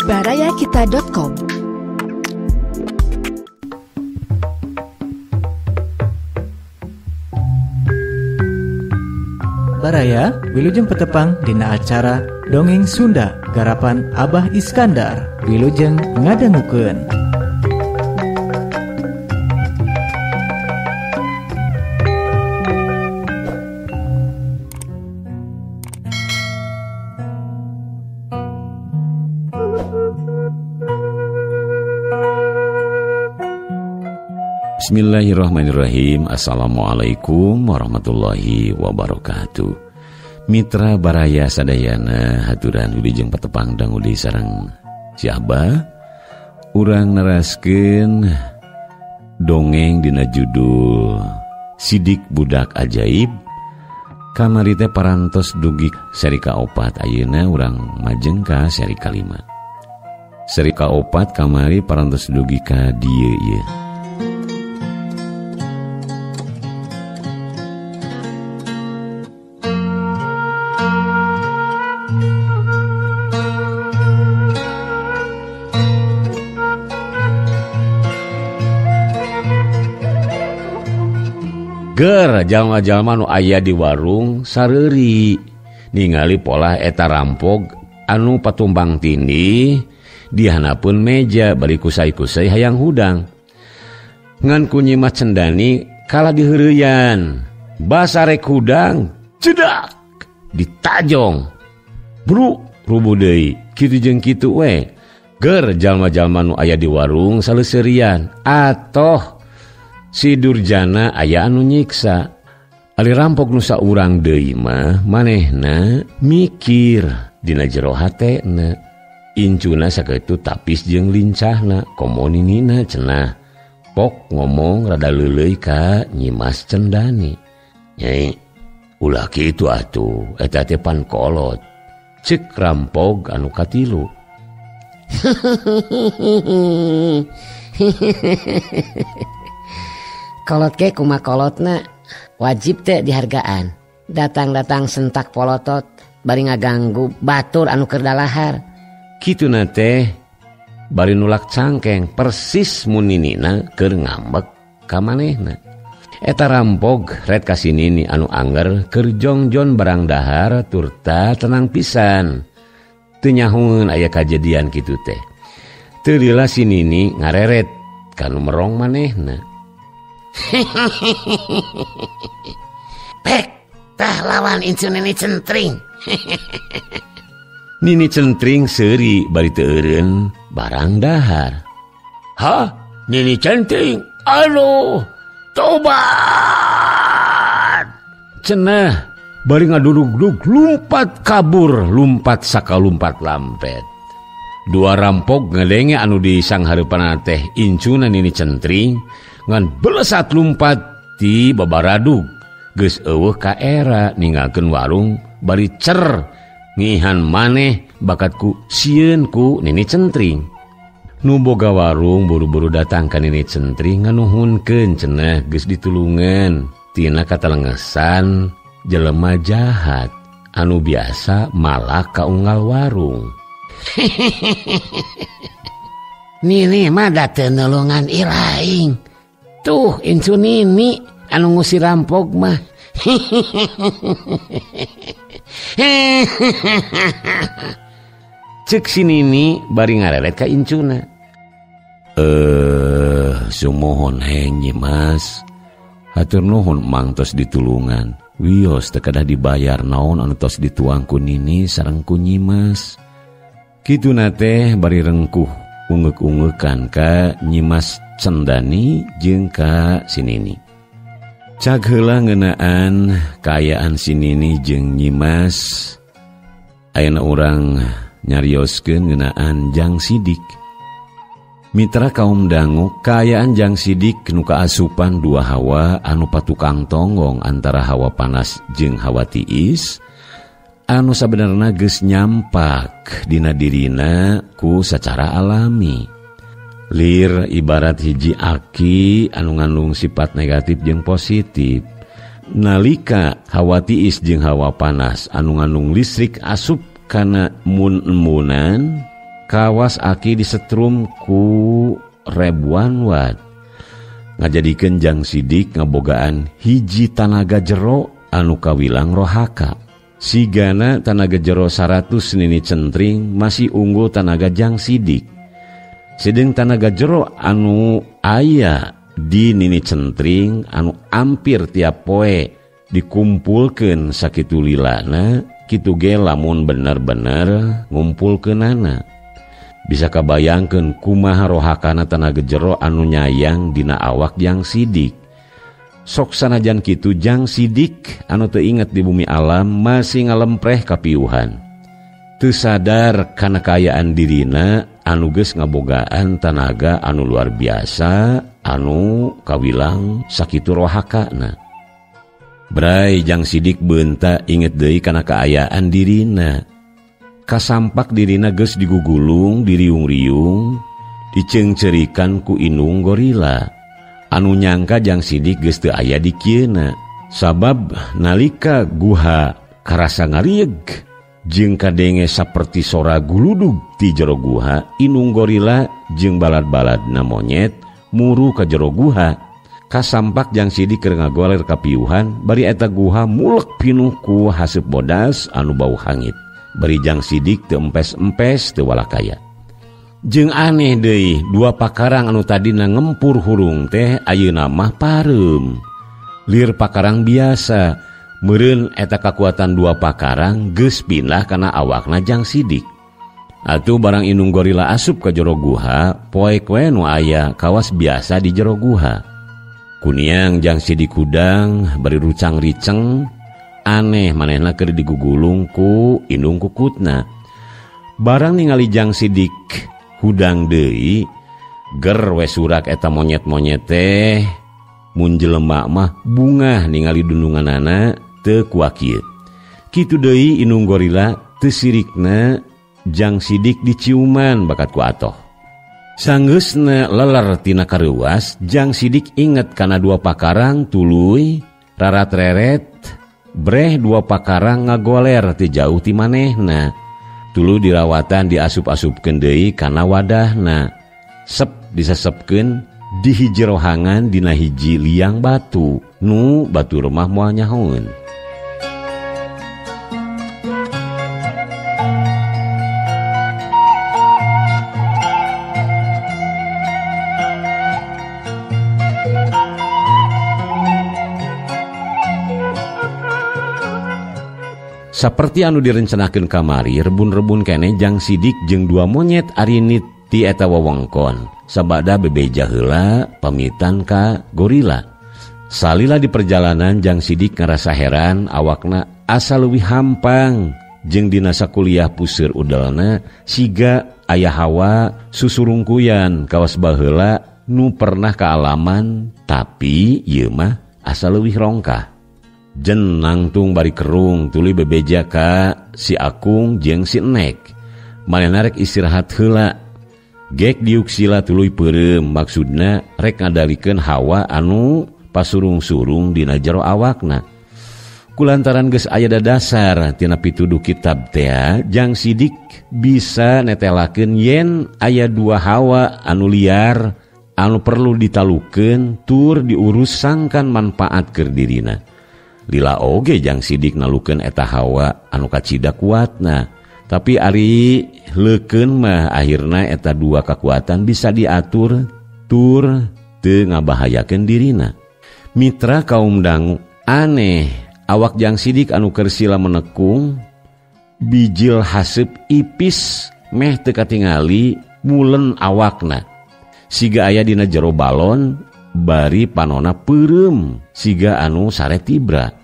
Barayakita.com. Baraya wilujeng petepang dina acara Dongeng Sunda garapan Abah Iskandar wilujeng ngadangukeun. Bismillahirrahmanirrahim. Assalamualaikum warahmatullahi wabarakatuh. Mitra Baraya sadayana haturan wilujeng patepang dangu deui sareng si Abah. Urang neraskeun dongeng dina judul Sidik Budak Ajaib. Kamari teh parantos dugi seri kaopat, ayeuna urang majeng ka seri kalima. Seri kaopat kamari parantos dugi ka dieu ieu. Ger jalma-jalma nu aya di warung sareuri ningali polah eta rampog anu patumbang tindih di hanapun meja bari kusai-kusai hayang hudang. Ngan ku Nyimas Cendani kalah diheureuyan, basarek hudang cedak ditajong. Bru rubuh deui kitu jeung kitu we. Ger jalma-jalma nu aya di warung saleseurian atoh si Durjana aya anu nyiksa. Ari rampok nu saurang deui mah manehna mikir dina jero hatena. Incuna sakitu tapis jeung lincahna komo ninina cenah. Pok ngomong rada leuleuy ka Nyimas Cendani. Nyai, ulah kitu atuh, eta teh pan kolot. Ceuk rampog anu katilu. Kolot ke kuma kolotna wajib teh dihargaan. Datang-datang sentak polotot bari ngaganggu batur anu keur dalahar. Kituna teh bari nulak cangkeng persis mun ninina keur ngambek ka manehna. Eta rampog ret ka si nini anu angger keur jongjon barang dahar turta tenang pisan. Teu nyahueun aya kajadian kitu teh. Teu lila si nini ngareret kanu merong manehna. Pek, tah lawan incu Nini Centring. Nini Centring seuri bari teu eureun barang dahar. Hah? Nini Centring? Aduh, tobat. Cenah bari ngaduduk-duduk lumpat kabur, lumpat sakalumpat lampet. Dua rampok ngadenge anu di sanghareupanna teh incuna Nini Centring ngan belesat lumpat ti babaradug geus eueuh ka era ninggalkeun warung bari cer ngihan maneh bakat ku sieun ku Nini Centring. Nu boga warung buru-buru datang ka Nini Centring nganuhunkeun cenah geus ditulungan tina katalengesan jelema jahat anu biasa malak ka unggal warung. Nini mah da teu nulungan iraing. Tuh incu Nini anu ngusir rampok mah. Ceuk si Nini bari ngareret ka incuna. Sumohon he Nyimas. Hatur nuhun mang tos ditulungan. Wios teu kedah dibayar naon anu tos dituang ku Nini sareng ku Nyimas. Kituna teh bari rengkuh ungeuk-ungeukan ka Nyimas Cendani jeung ka si Nini. Cag heula ngeunaan kaayaan si Nini jeung Nyimas. Ayeuna urang nyarioskeun ngeunaan Jang Sidik. Mitra kaum dangu, kaayaan Jang Sidik nu kaasupan dua hawa anu patukang tonggong antara hawa panas jeung hawa tiis anu sabenerna geus nyampak dina dirina ku sacara alami. Lir ibarat hiji aki anu ngandung sifat negatif jeung positif. Nalika hawa tiis jeung hawa panas anu ngandung listrik asup kana mun-emunan Kawas aki disetrum ku ribuan watt. Ngajadikeun Jang Sidik ngabogaan hiji tanaga jero anu kawilang rohaka. Sigana tanaga jero 100 Nini Centring masih unggul tanaga Jang Sidik. Sedeng tanaga jero anu aya di Nini Centring anu ampir tiap poe dikumpulkeun sakitu lilana kitu ge lamun bener-bener ngumpulkeunana. Bisa kabayangkeun kumaha rohakana tanaga jero anu nyayang dina awak Jang Sidik. Sok sanajan kitu Jang Sidik anu teu inget di bumi alam masih ngalempreh kapiuhan. Teu sadar kana kaayaan dirina anu geus ngabogaan tanaga anu luar biasa anu kawilang sakitu rohakana. Bray Jang Sidik beunta inget deui kana kaayaan dirina. Kasampak dirina geus digugulung, diriung-riung, diceungceurikan ku indung gorila. Anu nyangka Jang Sidik geus teu aya di kieuna. Sabab nalika guha karasa ngarieg jeung kadenge saperti sora guludug ti jero guha, indung gorila jeung balad-baladna monyet muru ka jero guha. Kasampak Jang Sidik keur ngagoler kapiuhan, bari eta guha mulek pinuh ku haseup bodas anu bau hangit. Bari Jang Sidik teu empes-empes teu walakaya. Jeung aneh deui, dua pakarang anu tadina ngempur hurung teh ayeuna mah pareum. Lir pakarang biasa, meureun eta kakuatan dua pakarang geus pindah kana awakna Jang Sidik. Atuh barang indung gorila asup ka jero guha, poek we nu aya kawas biasa di jero guha. Kuniang Jang Sidik hudang bari rucang-riceng, aneh manehna keur digugulung ku indung kukutna. Barang ningali Jang Sidik hudang deui, ger we surak eta monyet-monyet teh. Mun jelema mah bungah ningali dundunganana teu kuakieu. Kitu deui indung gorila teu sirikna Jang Sidik diciuman bakat ku atoh. Sanggeusna leler tina kareuwas, Jang Sidik inget kana dua pakarang tuluy rarat-reret breh dua pakarang ngagoler ti jauh ti manehna. Tuluy dirawatan diasup-asupkeun deui kana wadahna. Sep disesepkeun di hiji rohangan dina hiji liang batu nu batu rumah moal nyahoeun. Saperti anu direncanakeun kamari, rebun-rebun keneh Jang Sidik jeung dua monyet arinit ti eta wewengkon. Sabada bebeja heula pamitan ka gorila. Salila di perjalanan Jang Sidik ngarasa heran awakna asa leuwih hampang jeung dina sakuliah puseur udelna siga aya hawa susurungkuyan kawas baheula nu pernah kaalaman tapi ieu mah asa leuwih rongkah. Jen nangtung bari kerung tuluy bebeja ka si Akung jeung si Enek. Manehna rek istirahat heula. Gek diuk sila tuluy peureum maksudna rek ngadalikeun hawa anu pasurung-surung dina jero awakna. Kulantaran geus aya dadasar tina pituduh kitab tea, Jang Sidik bisa netelakeun yen aya dua hawa anu liar anu perlu ditalukeun tur diurus sangkan manfaat keur dirina. Lila oge Jang Sidik nalukeun eta hawa anu kacida kuatna. Tapi ari leukeun mah akhirna eta dua kakuatan bisa diatur tur teu ngabahayakeun dirina. Mitra kaum dangu aneh awak Jang Sidik anu keur sila menekung bijil haseup ipis meh teu katingali mulen awakna. Siga aya dina jero balon bari panona peureum siga anu sare tibra.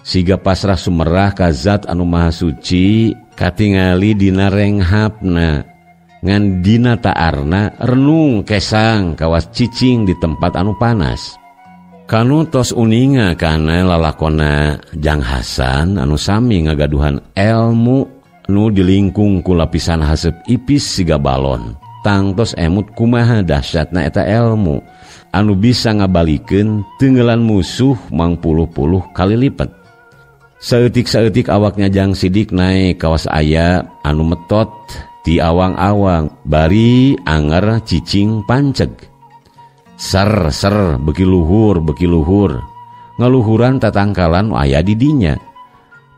Siga pasrah sumerah ka zat anu maha suci katingali dina renghapna ngan dina taarna renung kesang kawas cicing di tempat anu panas. Kanu tos uninga kana lalakona Jang Hasan anu sami ngagaduhan elmu nu dilingkung ku lapisan haseup ipis siga balon. Tangtos emut kumaha dahsyatna eta elmu anu bisa ngabalikeun tenggelan musuh mangpuluh-puluh kali lipat. Saeutik-saeutik awaknya Jang Sidik naik kawas aya anu metot Ti awang-awang bari anger cicing panceg. Ser ser beki luhur ngaluhuran tatangkalan aya di dinya.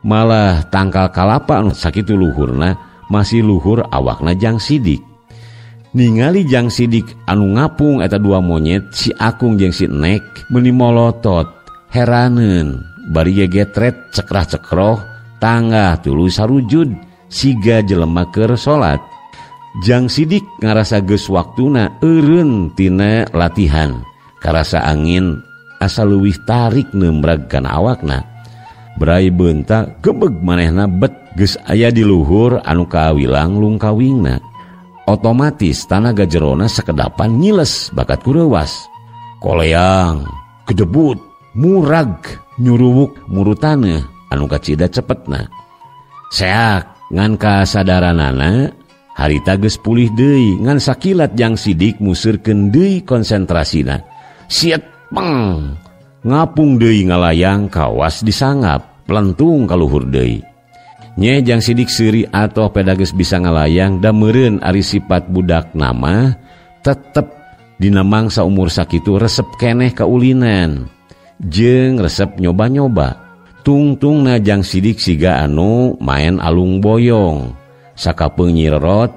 Malah tangkal kalapa anu sakitu luhurna masih luhur awakna Jang Sidik. Ningali Jang Sidik anu ngapung eta dua monyet si Akung jeung si Nek meuni molotot heraneun bari gegetret cekrah-cekroh tangga tuluy sarujud siga jelema keur salat. Jang Sidik ngarasa geus waktuna eureun tina latihan karasa angin asa leuwih tarik neumrag kana awakna. Brai beunta gebeg manehna bet geus aya di luhur anu kawilang lungkawingna. Otomatis tanaga jerona sakedapan nyiles bakat kureuwas. Koleang, kedebut, murag, nyuruwuk murutaneuh anu kacida cepetna. Seak ngan kasadaranana harita geus pulih deui ngan sakilat Jang Sidik museurkeun deui konsentrasina. Siet peng ngapung deui ngalayang kawas disangap pelentung kaluhur deui. Nye Jang Sidik seuri atoh peda geus bisa ngalayang da meureun ari sifat budak nama tetep dina mangsa umur sakitu resep keneh kaulinan jeung resep nyoba-nyoba. Tungtungna Jang Sidik siga anu main alung boyong sakapeung nyirorot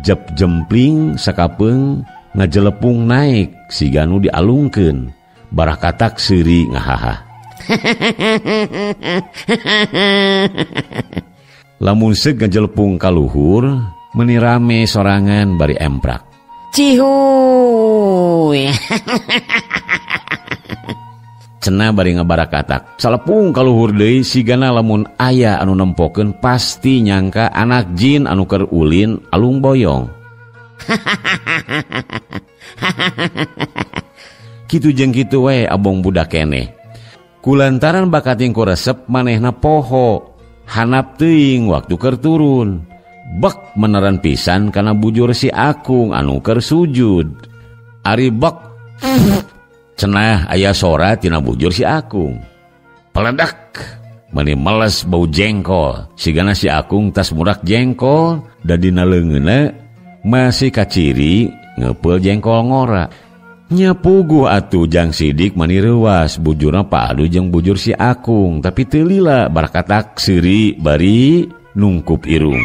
jep jempling sakapeung ngajelepung naik siga anu dialungkeun barakatak seuri ngahaha. Lamun seug ngajelepung ka luhur meuni rame sorangan bari emprak. Cihuy. Cenah bari ngabarakatak salepung ka luhur deui sigana lamun aya anu nempokeun pasti nyangka anak jin anu keur ulin alung boyong. Kitu jeung kitu we abong budak keneh. Kulantaran bakating ku resep manehna poho hanap teuing waktu keur turun. Bek meneran pisan kana bujur si Akung anu keur sujud. Ari bek cenah aya sora tina bujur si Akung. Peledak meni meles bau jengkol. Sigana si Akung tas murak jengkol da dina leungeunna masih kaciri ngepeul jengkol ngora. Nya puguh atuh Jang Sidik mani reuwas bujurna padu jeung bujur si Akung tapi teu lila barakatak seuri bari nungkup irung.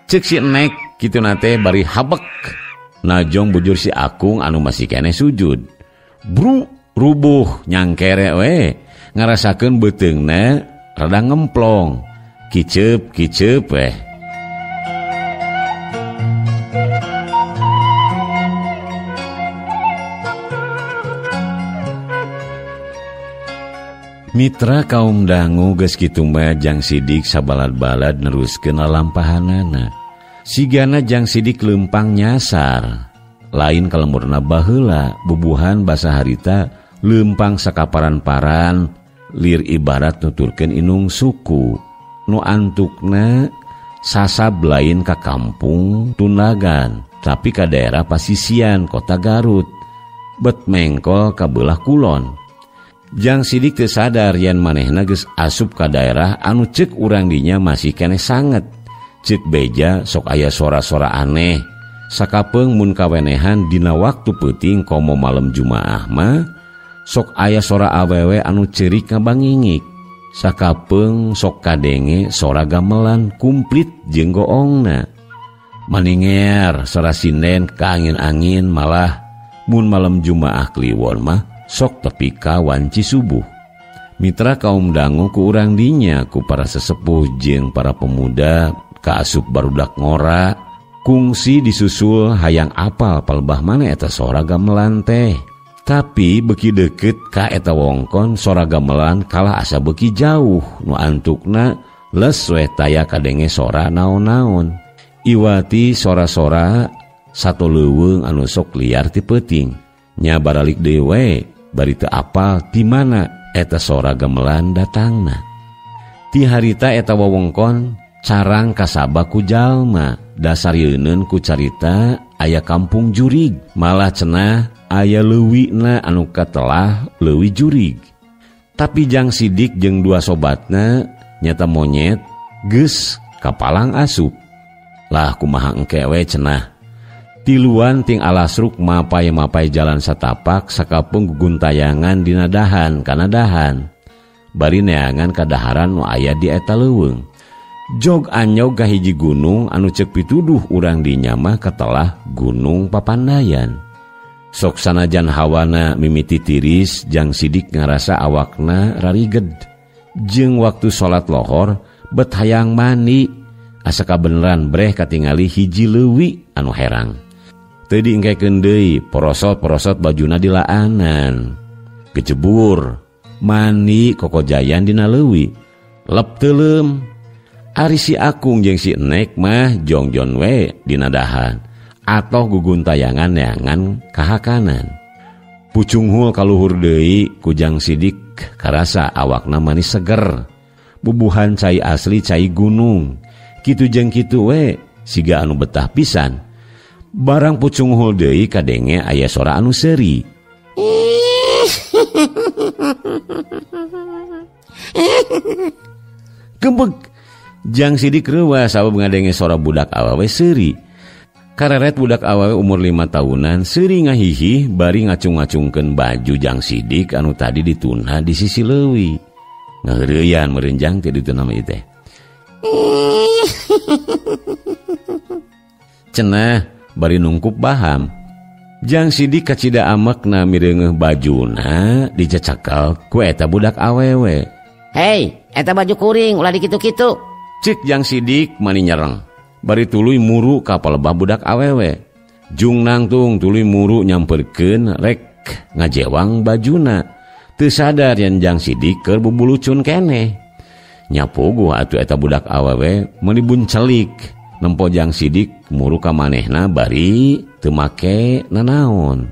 Ceuk si Nek kituna teh bari habek najong bujur si Akung anu masih keneh sujud. Bru rubuh nyangkere we ngarasakeun beuteungna rada ngemplong. Kiceup-kiceup we. Mitra kaum dangu geus kitu mah Jang Sidik sabalad-balad neruskeun lalampahanana. Sigana Jang Sidik leumpang nyasar. Lain kalemurna baheula bubuhan basa harita leumpang sakaparan-paran lir ibarat nuturkeun inung suku. Nu antukna sasab lain ka kampung Tundagan tapi ka daerah pasisian kota Garut. Bet mengkol ka beulah kulon. Jang Sidik teu sadar yen manehna geus asup ka daerah anu ceuk urang dinya masih keneh sanget. Ceuk beja sok aya sora-sora aneh. Sakapeung mun kawenehan dina waktu peuting komo malam Jumaah mah sok aya sora awewe anu ceurik ngabangingik. Sakapeung sok kadenge sora gamelan kumplit jeung goongna. Maninger sora sinden ka angin-angin malah mun malam Jumaah kliwon mah sok tepi ka wanci subuh. Mitra kaum dangu ku urang dinya ku para sesepuh jeung para pemuda kaasup barudak ngora kungsi disusul hayang apal palebah mana eta sora gamelan teh. Tapi beki deket ka eta wongkon sora gamelan kalah asa beki jauh nu antukna les we taya kadenge sora naon-naon. Iwati sora-sora sato leuweung anu sok liar ti peuting. Nya baralik deui we bari teu apal ti mana eta sora gamelan datangna. Ti harita eta wewengkon carang kasaba ku jalma dasar yeuneun ku carita aya kampung jurig malah cenah aya leuwina anu katelah leuwi jurig. Tapi Jang Sidik jeung dua sobatna nyata monyet Geus kapalang asup. Lah kumaha engke we cenah. Tiluan ting alasruk mapay-mapay jalan satapak sakapeung guguntayangan dina dahan kana dahan. Bari neangan kadaharan nu aya di eta leuweung. Jog anyog ka hiji gunung anu ceuk pituduh urang dinya mah katelah Gunung Papandayan. Sok sanajan hawana mimiti tiris Jang Sidik ngarasa awakna rariged. Jeung waktu salat lohor bet hayang mandi asa kabeneran breh katingali hiji leuwi anu herang. Teu diengkekeun deui porosot-porosot bajuna dilaanan. Kecebur mandi kokojayan dina leuwi. Lep teuleum. Ari si Akung jeung si Enek mah jongjon we dina dahan atoh guguntayangan neangan kahakanan. Pucunghul kaluhur deui ku Jang Sidik karasa awakna manis seger. Bubuhan cai asli cai gunung. Kitu jeung kitu we siga anu betah pisan. Barang pucunghul deui kadenge aya sora anu seuri. Gembeg. Jang Sidik reuwas sabab ngadenge sora budak awewe seuri. Kareret budak awewe umur 5 tahunan seuri ngahihih bari ngacung-ngacungkeun baju Jang Sidik anu tadi dituna di sisi leuwi. Ngaheureuyan meureun Jang teh dituna mah ieu teh. Cenah bari nungkup baham. Jang Sidik kacida amekna mireungeuh bajuna dicecakal ku eta budak awewe. Hei, eta baju kuring ulah dikitu-kitu. Cik Jang Sidik mani nyereng. Bari tuluy muru ka palebah budak awewe. Jung nangtung tuluy muru nyamperkeun rek ngajewang bajuna. Teu sadar yen Jang Sidik keur bubulucun keneh. Nyapuguh atuh eta budak awewe meuni buncelik. Nempo Jang Sidik muru ka manehna bari teu make nanaon.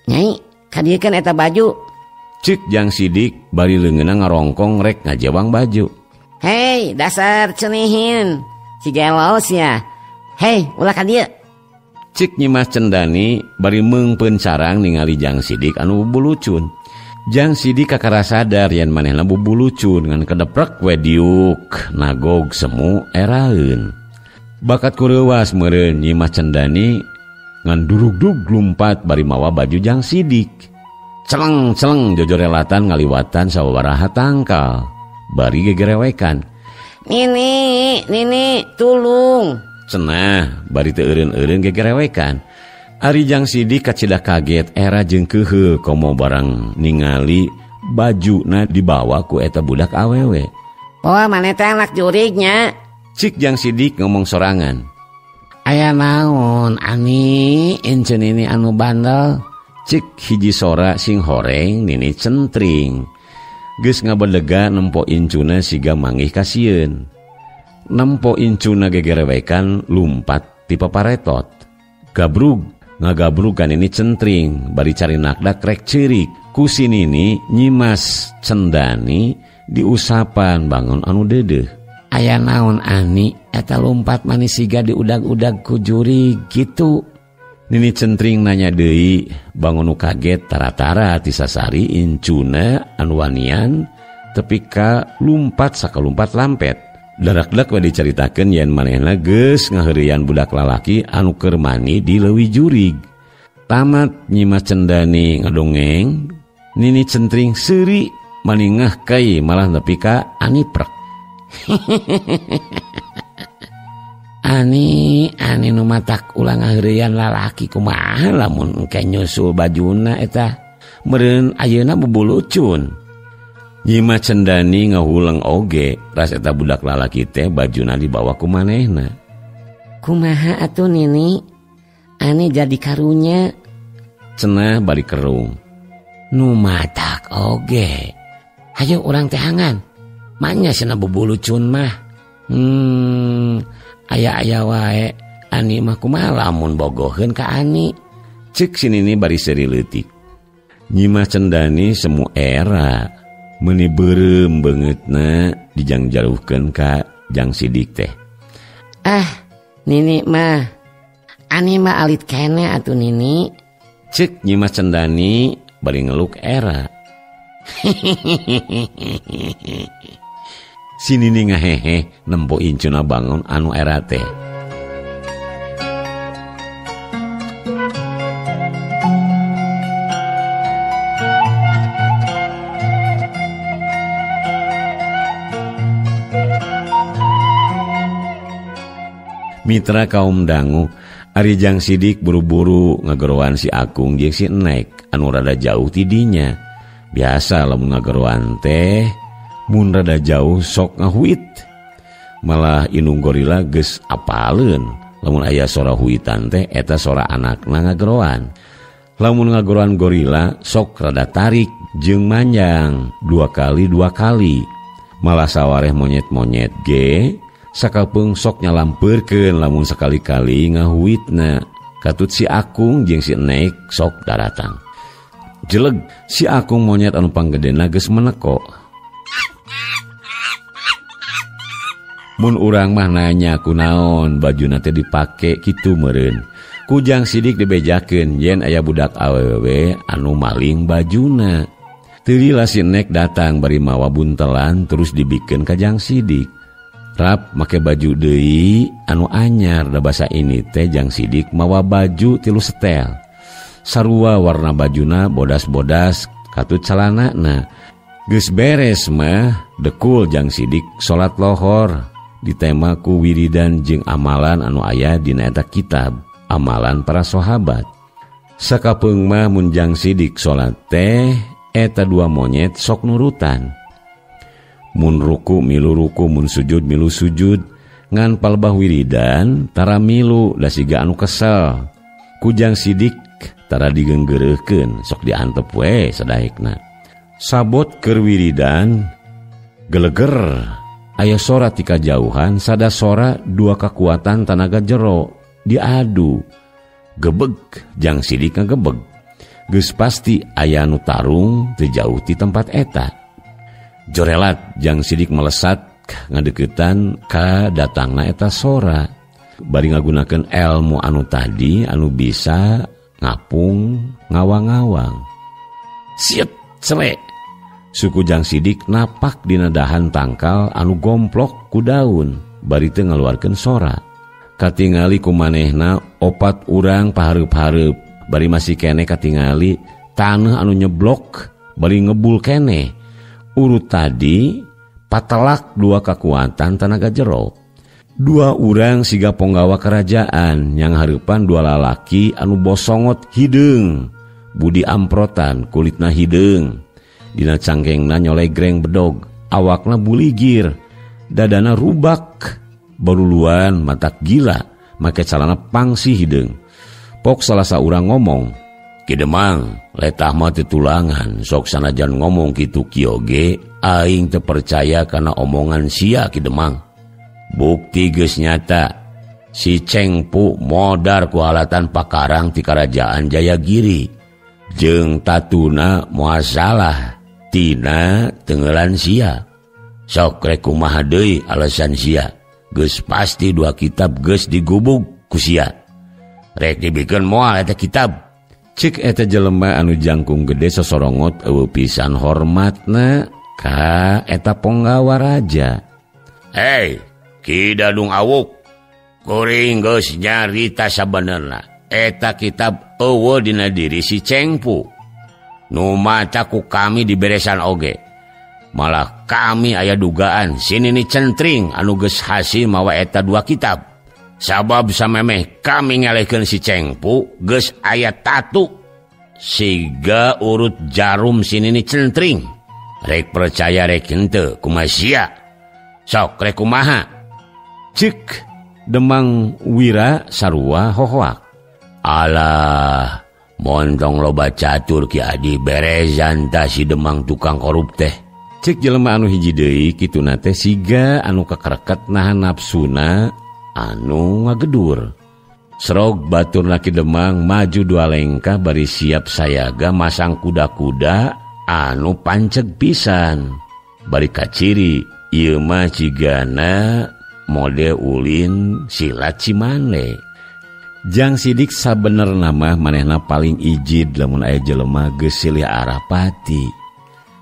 Nyai, kadiekeun eta baju. Cik Jang Sidik bari leungeunna ngarongkong rek ngajewang baju. Hei, dasar cenihin. Si gelos ya. Hei, ulah ka dieu. Cik Nyimas Cendani bari meungpeun carang ningali Jang Sidik anu bubulucun. Jang Sidik kakara sadar yen manehna bubulucun ngan kedeprek we diuk nagog semu eraeun. Bakat kureuwas meureun Nyimas Cendani ngan durugdug lumpat bari mawa baju Jang Sidik. Celeng-celeng jojorelatan ngaliwatan sawabaraha tangkal. Bari gegerewekan. Nini, nini, tulung. Cenah, bari teu eureun-eureun gegerewekan. Ari Jang Sidik kacida kaget era jeung keukeuh komo barang ningali bajuna dibawa ku eta budak awewe. Oh, maneh teh anak jurignya. Cik Jang Sidik ngomong sorangan. Aya naon ani enceun nini anu bandel. Cik hiji sora sing horeng nini centring. Geus ngabedega nempo incuna siga manggih kasieun. Nempo incuna gegerewekan lumpat ti paparetot. Gabrug ngagabrug kan ini centring bari cari nakdak rek ceurik. Ku si nini Nyimas Cendani diusapan bangun anu deudeuh. Aya naon ani eta lumpat manis siga diudag-udag ku jurig kitu. Nini centring nanya deui, bangun nu kaget tara-tara tisasari incuna anu wanian tepi ka lumpat sakalumpat lampet. Darakdak we dicaritakeun yen manehna geus ngaheureuyan budak lalaki anu keur mani di leuwi jurig. Tamat Nyimas Cendani ngadongeng, Nini centring seuri maningah kai malah nepi ka aniprek. Ani, ani nu matak ulah ngaheureuyan lalaki kumaha lamun engke nyusul bajuna eta. Meureun ayeuna bubulucun. Nyimas Cendani ngahuleng oge ras eta budak lalaki teh bajuna dibawa ku manehna. Kumaha atuh nini? Ani jadi karunya. Cenah bari kerung. Nu matak oge. Hayu urang tehangan. Manya cenah bubulucun mah. Aya-aya wae ani mah kumaha lamun bogoheun ka ani. Cek si nini bari seuri leutik. Nyimas Cendani semu era meuni beureum beungeutna dijangjaruhkeun ka Jang Sidik teh. Ah, nini mah ani mah alit kene atuh nini. Cek Nyimas Cendani bari ngeluk era. Si Nini ngahehe nempo incuna bangun anu era teh. Mitra kaum dangu, Ari Jang Sidik buru-buru ngageroan si Akung jeung si Enek anu rada jauh tidinya. Biasa lamun ngageroan teh mun rada jauh sok ngahuit. Malah indung gorila geus apaleun lamun aya sora huitan teh eta sora anakna ngageroan. Lamun ngageroan gorila sok rada tarik jeung manjang dua kali. Malah sawareh monyet-monyet ge sakapeung sok nyalampeurkeun lamun sakali-kali ngahuitna. Katut si Akung jeung si Enek sok daratang. Jeleg si Akung monyet anu panggedena geus meneko. Mun urang mah nanya kunaon bajuna teh dipake kitu meureun. Ku Jang Sidik dibejakeun yen aya budak awewe anu maling bajuna. Teu lila si Enek datang bari mawa buntelan terus dibikeun ka Jang Sidik. Rap make baju deui anu anyar da basa ini teh Jang Sidik mawa baju 3 setel. Sarua warna bajuna bodas-bodas katut calanana. Geus beres mah dekul Jang Sidik salat lohor ditema ku wiridan jeung amalan anu aya dina eta kitab amalan para sahabat. Sakapeung mah mun Jang Sidik salat teh eta dua monyet sok nurutan. Mun ruku milu ruku, mun sujud milu sujud, ngan palbah wiridan tara milu da siga anu kesel. Ku Jang Sidik tara digeunggeureuhkeun, sok diantep we sadaekna. Sabot keur wiridan geleger aya sora ti kajauhan, sada sora dua kakuatan tanaga jero diadu. Gebeg Jang Sidik ngagebeg. Geus pasti aya nu tarung teu jauh ti tempat eta. Jorelat Jang Sidik melesat ngadeukeutan ka datangna eta sora. Bari ngagunakeun elmu anu tadi anu bisa ngapung ngawang-ngawang. Siet cele. Suku Jang Sidik napak dina dahan tangkal anu gomplok ku daun bari teu ngaluarkeun sora. Katingali ku manehna opat urang pahareup-hareup bari masih keneh katingali taneuh anu nyeblok bari ngebul keneh. Urut tadi patelak dua kekuatan tanaga jero. Dua urang siga ponggawa kerajaan yang hareupan dua lalaki anu bosongot hideung, budi amprotan kulitna hideung, dina cangkengna nyolegreng bedog, awakna buligir, dadana rubak, baruluan matak gila, make calana pangsi hideung. Pok salah saurang ngomong, Ki Demang, letah mah teu tulangan, sok sanajan ngomong kitu kieu ge aing teu percaya kana omongan sia Ki Demang. Bukti geus nyata, si Cengpu modar ku alatan pakarang ti karajaan Jayagiri. Jeung tatuna moal salah tina tenggelan sia. Sok rek kumaha deui alasan sia. Geus pasti dua kitab geus digubug ku sia. Rek dibikeun moal eta kitab. Cik eta jelema anu jangkung gede sosorongot eueuh pisan hormatna ka eta ponggawa raja. Hei, Ki Dadung Awuk, kuring geus nyarita sabenerna. Eta kitab eueuh dina diri si Cengpu. Nu maca ku kami diberesan oge. Malah kami aya dugaan si Nini Centring anu geus hasil mawa eta dua kitab. Sabab samemeh kami ngalehkeun si Cengpu geus aya tatu siga urut jarum si Nini Centring. Rek percaya rek henteu kumaha sia. Sok rek kumaha. Cik Demang Wira sarua hohoak. Alah, montong loba catur Ki Adi berezan ta si Demang tukang korup teh. Cik jelema anu hiji deui kituna teh siga anu kakereket nahan nafsuna anu ngagedur. Serog batur laki Demang maju dua lengkah bari siap sayaga masang kuda-kuda anu panceg pisan. Bari kaciri ieu mah cigana mode ulin silat Cimande. Jang Sidik sabenerna mah manehna paling ijid lamun aya jelema geus silih arah pati.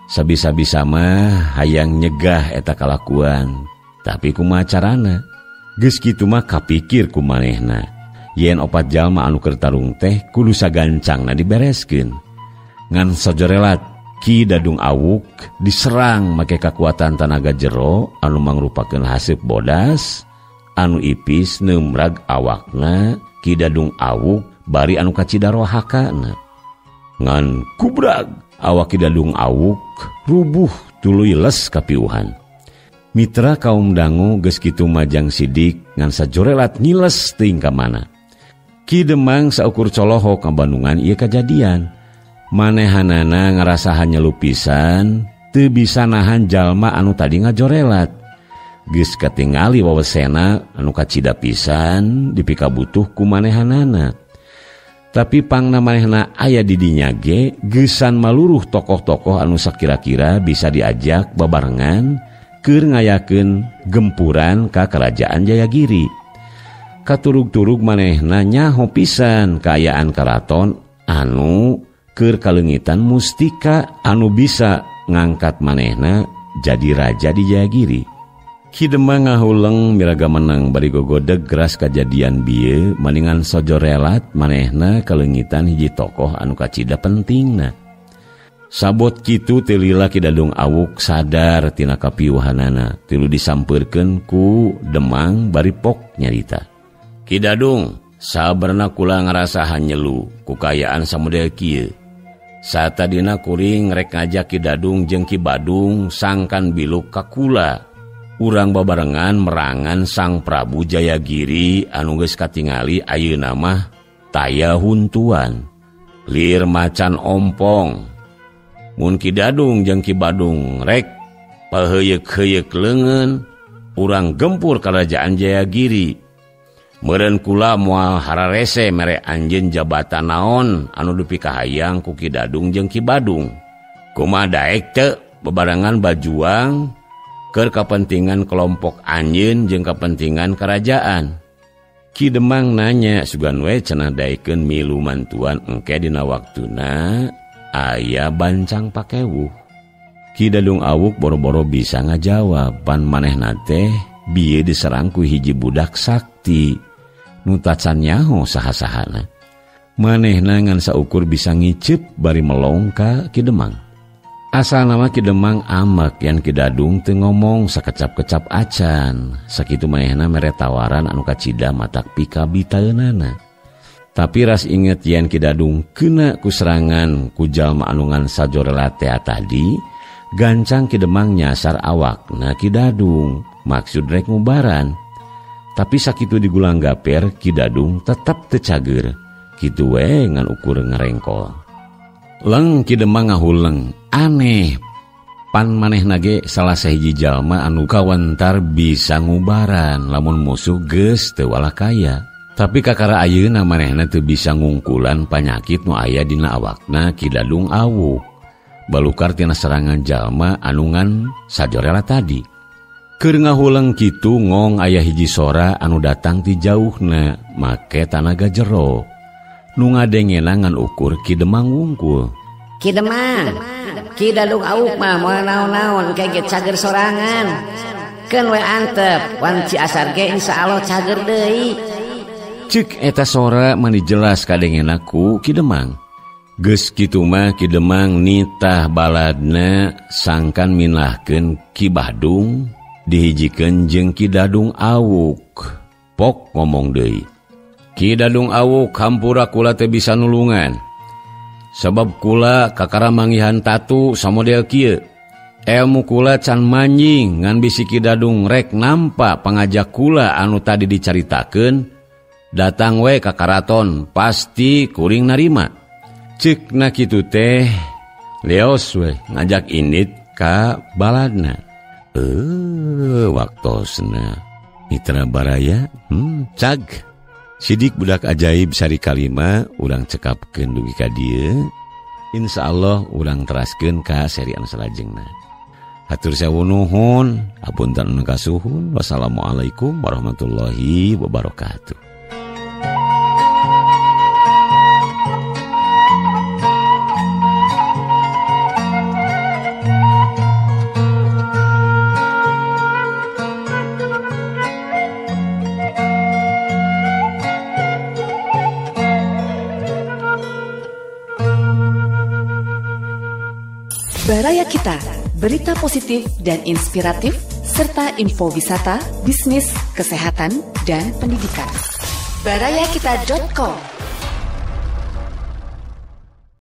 Sabisa-bisa mah hayang nyegah eta kalakuan, tapi kumaha carana? Geus kitu mah kapikir ku manehna. Yen opat jalma anu keur tarung teh kudu sagancangna dibereskeun. Ngan sajorelat Ki Dadung Awuk diserang make kakuatan tanaga jero anu mangrupakeun haseup bodas anu ipis neumrag awakna Ki Dadung Awuk bari anu kacida rohakana. Ngan kubrag awak Ki Dadung Awuk rubuh tuluy les kapiuhan. Mitra kaum dangu geus kitu majang sidik ngan sajorelat ngiles teuing ka mana. Ki Demang saukur colohok ka Bandungan ieu kajadian. Manehanana ngarasa hanya lupisan teu bisa nahan jalma anu tadi ngajorelat. Geus katingali wawesena anu kacida pisan dipikabutuh ku manehanana. Tapi pangna manehna aya di dinya ge geusan maluruh tokoh-tokoh anu sakira-kira bisa diajak babarengan keur ngayakeun gempuran ka Kerajaan Jayagiri. Katurug-turug manehna nyaho pisan kaayaan karaton anu keur kaleungitan mustika anu bisa ngangkat manehna jadi raja di Jayagiri. Ki Demang ngahuleng miraga menang bari gogodeg geras kajadian bieu maningan sojorelat manehna kaleungitan hiji tokoh anu kacida pentingna. Sabot kitu teu lila Ki Dadung Awuk sadar tina kapiuhanana tilu disampeurkeun ku Demang bari pok nyarita. Ki Dadung sabarna kula ngarasa hanyelu ku kaayaan samodel kieu. Satadina kuring rek ngajak Ki Dadung jeung Ki Badung sangkan biluk ka kula. Urang babarengan merangan Sang Prabu Jayagiri anu geus katingali ayeuna mah taya huntuan. Lir macan ompong. Mun Ki Dadung jeung Ki Badung rek paheuyeuk-heuyeuk leungeun, urang gempur Kerajaan Jayagiri. Meureun kula moal hararese mere anjeun jabatan naon anu dipikahayang ku Ki Dadung jeung Ki Badung. Kumaha daek teu bebarengan bajuang keur kapentingan kelompok anjeun jeung kepentingan kerajaan. Ki Demang nanya sugan we cenah daekeun milu mantuan engke dina waktuna aya bancang pakewuh. Ki Dadung Awuk boro-boro bisa ngajawab pan manehna teh bieu diserang ku hiji budak sakti nu tacan nyaho saha-sahana. Manehna ngan saukur bisa ngiceup bari melong ka Ki Demang. Asal nama Ki Demang amek yan Ki Dadung teu ngomong sakecap-kecap acan. Sakitu manehna mere tawaran anu kacida matak pikabitaeunana. Tapi ras inget yen Ki Dadung kena ku serangan ku jalma anu ngan sajorelat tea tadi, gancang Ki Demang nyasar awakna Ki Dadung, maksud rek ngubaran. Tapi sakitu digulang gaper Ki Dadung tetep teu cager. Kitu we ngan ukur ngarengkol. Leng Ki Demang ngahuleng, aneh. Pan manehna ge salah sahiji jalma anu kawentar bisa ngubaran lamun musuh geus teu walakaya. Tapi kakara ayeuna manehna teu bisa ngungkulan panyakit nu aya dina awakna Ki Dadung Awuk. Balukar tina serangan jalma anu ngan sajorela tadi. Keur ngahuleng kitu ngong aya hiji sora anu datang ti jauhna make tanaga jero. Nu ngadengena ngan ukur Ki Demang wungkul. Ki Demang, Ki Dadung Awuk mah moal naon-naon engke ge cager sorangan. Keun we antep, wanci asar ge insyaallah cager deui. Cek eta sora mani jelas kadengena ku Ki Demang. Geus kitu mah Ki Demang nitah baladna sangkan minahkeun Ki Badung dihijikeun jeung Ki Dadung Awuk. Pok ngomong deui. Ki Dadung Awuk hampura kula teu bisa nulungan. Sabab kula kakara manggihan tatu samodel kieu. Elmu kula can manjing ngan bisi Ki Dadung rek nampa pangajak kula anu tadi dicaritakeun, datang we ka karaton pasti kuring narima. Ceuk na kitu teh leos we ngajak indit ka baladna. Waktosna mitra baraya, cag. Sidik budak ajaib sari kalima urang cekapkeun dugi ka dieu. Insyaallah urang teraskeun ka seri anu salajengna. Hatur sewu nuhun, hapunten anu kasuhun. Wassalamualaikum warahmatullahi wabarakatuh. Baraya Kita, berita positif dan inspiratif, serta info wisata, bisnis, kesehatan, dan pendidikan. Barayakita.com.